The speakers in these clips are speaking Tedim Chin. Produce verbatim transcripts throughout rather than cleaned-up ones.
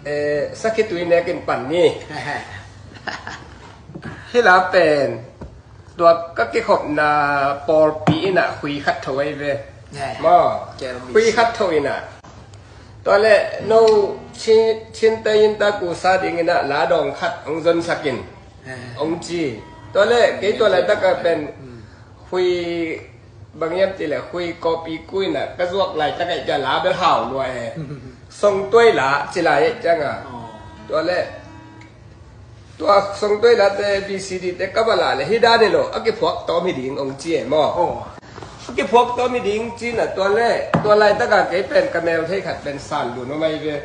Eh, sakhi tui nekin pan ni. Hih la pen tua ka kikhopna pawlpi in ah khui khat tho ahi ve. Maw, khui khat tho in ah, tua leh no Chin, Chin te in ta kusa ding in ah la dawng khat hong zonsak in, hong ci. Tua leh kei tua laitak ah pen khui, bang hiam cih leh khui kawpi khui in ah ka zuak laitak ah cia la bel hau lua e. Songtuai la ci lai e ciang a. Tua leh tua songtuai late B C D te ka va la leh hih dan hi lo, a kiphuak tawm hi ding hong ci e maw. A kiphuak tawm hi ding ci in ah, tua leh tua laitak ah kei pen ka mel thei khat pen San Lun om ahi ve.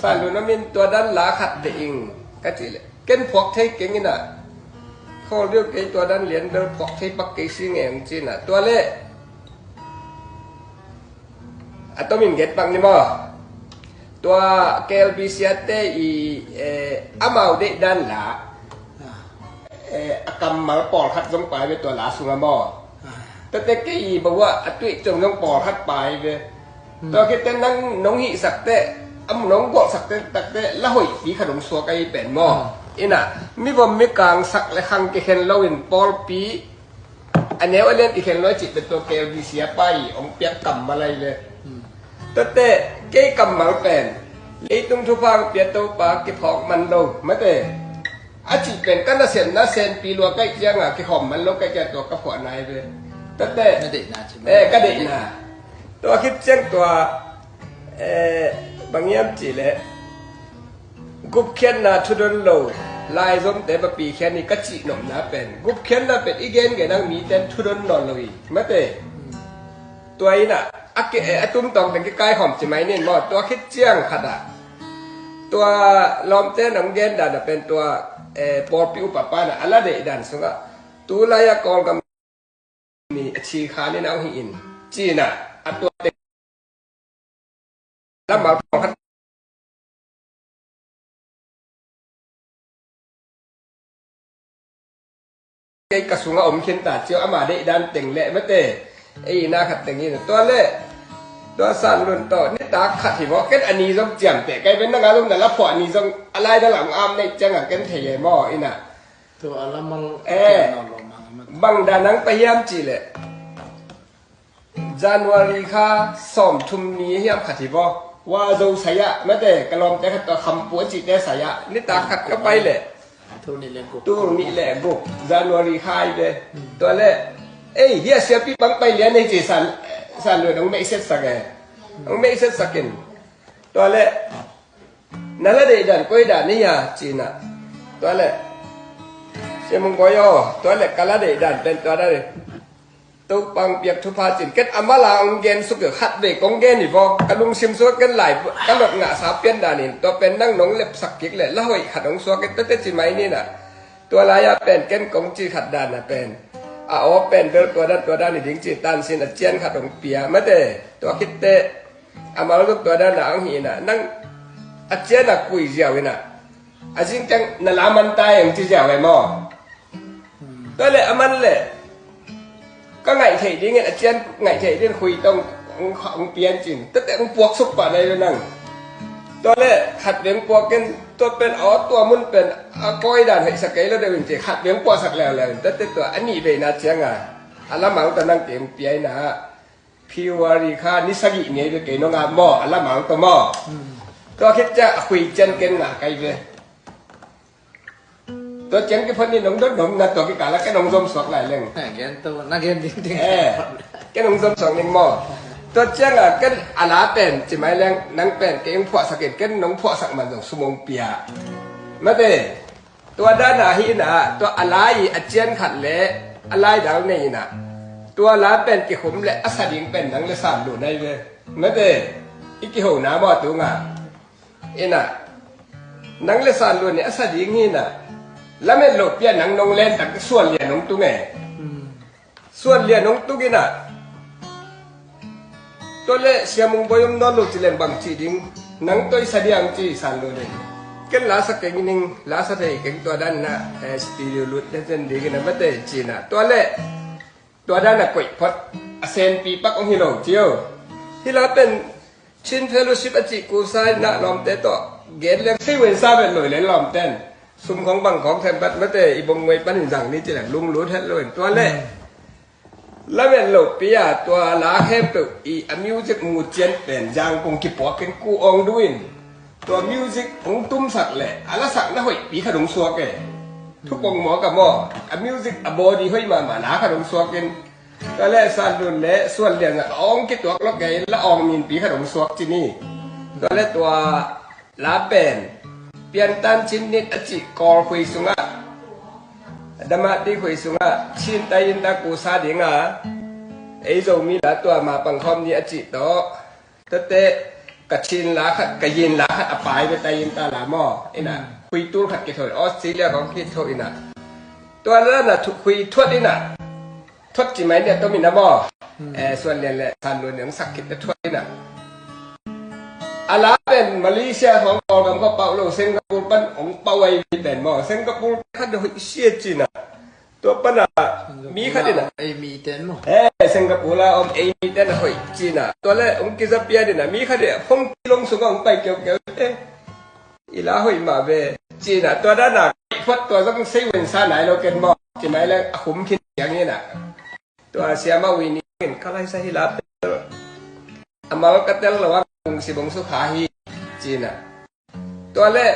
San Lun om in tua dan la khat deih ing ka cih leh, ken phuak thei keng in ah, khawl deuh kei, tua dan lian bel phuak thei pak kei si nge hong ci in ah. Tua leh a tomin gen pak ni maw. Tua K L B C a te i, eh, amau deih dan la, eh, a kammal pawlkhat zong pai ve tua la sungah maw. Tate kei i bawa a tuih cong zong pawlkhat pai ve. Tua khit teh nang nong hihsak teh, a nong gawhsak teh tak teh la hoihpi khat hong suak ahi pen maw. In ah mivom mikang, sak le khang kikhen lo in pawlpi a neu a lian kikhen lo cih pen tua K L B C a pai hong piak kammal ahi ve. Tate kei kammal pen leitung thupha hong pia Topa kiphawk man lo mate. A cih pen ka nasem nasempi lua kaih ciang a kikhawm man lo kaih ciang tua ka phuahna ahi ve. Tate, eh, ka deihna. Tua khit ciang tua, eh, bang hiam cih leh gupkhiatna thudon lo, laizomte va pi khian hi ka cih nopna pen, gupkhiatna pen i gengen ang mite in thudon nawn lo hi mate. Tua in ah a ke, eh, a tumtawng teng kikaikhawm ci mai ning maw. Tua khit ciang khat ah tua lawmte in hong gen dan ah pen tua, eh, pawlpi upa pa in ah a la deih dan sungah, tu lai-ah Kawlgam mi a ci kha ni na hong hi in, ci in ah a tua teng lammal pawlkhat kei ka sungah om khin ta cio, ama deih dan teng leh mate. Ei na khat teng in tua leh tua San Lun tawh nitak khat hi vaw, ken a ni zong ciamteh kai ven, na nga zong na la phuah ni zong a lai na lam am neih ciang a ken thei e maw in ah. Tua a lammal, eh, bang dan ang pahiam cih leh January kha sawmthum ni hiam khat hi vaw. Wa zo saya mate, ka lawmte khat tawh Khampu a cihte saya nitak khat ka pai leh. Tul nih le guk. Tul nih le guk, January kha hi ve. Tua leh, ei, hia siapi pang pai lian ei ci San, San Lun hong meihsetsak e. Hong meihsetsak in. Tua leh na la deih dan koi dan hi a ci in ah. Tua leh Sia Mung Bawi aw, tua leh ka la deih dan pen tua dan hi. Topa hong piak thupha cin, ken a mala hong gen suk hi, khat vei kong gen hi vaw. Ka lungsim sungah ken lai ka lot ngahsa pian dan in, tua pen nang nong lepsak kik leh la hoih khat hong suak hi tete ci mai ni in ah. Tua lai-ah pen ken kong ci khat dan ah pen, a aw pen bel tua dan tua dan hi ding ci tansin a cian khat hong pia mate. Tua khit teh a mal zong tua dan ah hong hi in ah, nang a cian a kui ziau in ah, a zing ciang na la man ta e hong ci ziau e maw. Tua leh a man leh ka ngaih theih dingin, a cian ngaih theih dingin khui tawh hong, hong pian cin. Tua teh hong puaksuk pah nai ve nang. Tua leh khat vei hong puak in, tua pen aw, tua mun pen a kawi dan hoihsa kei lo deuh in ci, khat vei hong puaksak leuleu in. Tua teh tua a nih veina ciang a, a lamang tawh nang kei hong pia in ah, February kha ni sagih ni ei ve kei nong ap maw, a lamang tawh maw. Tua khit ciang a khui cian ken ngah kai ve. Tua ciang kiphot ni nong dot nong na tua kikal ah ken hong zom suak lai leng. Eh, gen to, na gen ding ding. Eh, ken hong zom suak ning maw. Tua ciang a ken a la pen ci mai leng, nang pen kei hong phuahsak in, ken nong phuahsak man zong sum hong pia. Mate, tua dan a hi in ah, tua a la i a cian khat le a lai dal nei in ah, tua la pen kikhum le a sa ding pen nang le San Lun ahi ve. Mate, i kihona maw a tung ah. In ah, nang le San Lun in a sa ding hi in ah, lamet loh pia nang nong len tak suan lian hong tung e. Suan lian hong tung in ah, tua leh Sia Mung Bawi om nawn lo ci leng bang ci ding, nang tawh i sa diang ci San Lun in. Ken la sa keng ning, la sa thei keng tua dan in ah, eh, studio lut den den ding in ah mate ci in ah. Tua leh tua dan a koih phot a senpi pak hong hi lo cio. Hih la pen Chin Fellowship a cih kusa in ah lawmte tawh Gen leng sei wen sa vet lo i le lawmten. Sum khong bang khong thempat mate i bong ngoi panin zang ni ci leng lunglut het lo in tua le. Lamet lopi a tua la khempeuh i a music mu cian pen zang kong kipuak in ku ong duin. Tua music ong tumsak le a lasak na hoihpi khat ong suak e. Thupong maw ka maw a music a body hoih mahmah la khat ong suak in. Tua le San Lun le Suan Lian a ong kituak lo kei la ong minpi khat ong suak ci ni. Tua le tua la pen Piantan Cin Nit a cih Kawl khui sungah, Damati khui sungah Chin tai in ta kusa dinga ei Zomi la tua ma pangkhawm ni a cih tawh. Tete ka Chin la khat ka yin la khat a pai ve tai in ta la maw ina khui tul khat kitho Australia kong kitho ina. Tua la na khui thuat ina. Thuat ci mai nia tomin a maw. Suan Lian le San Lun nia ong sak khit na thuat ina. A la pen Malaysia hong Kawlgam kha pau lo Singapore pan ong pau ai mi pen maw Singapore khat hoih sia cina. Tua pana mi khat ina ei mi ten maw. Singapore la om ei mi ten hoih cina tua le ong kizapia dina mi khat ina hong kilong sunga ong pai keukeu te. I la hoih mah ve cina tua dana khuat tua zong sei wen sa nai lo ken maw. Ci mai le a khum khin kiang ina. Tua siama ui ni in ka laisa hi la tel. Amal ka tel lo a kung si bong su kha hi cina. Tua le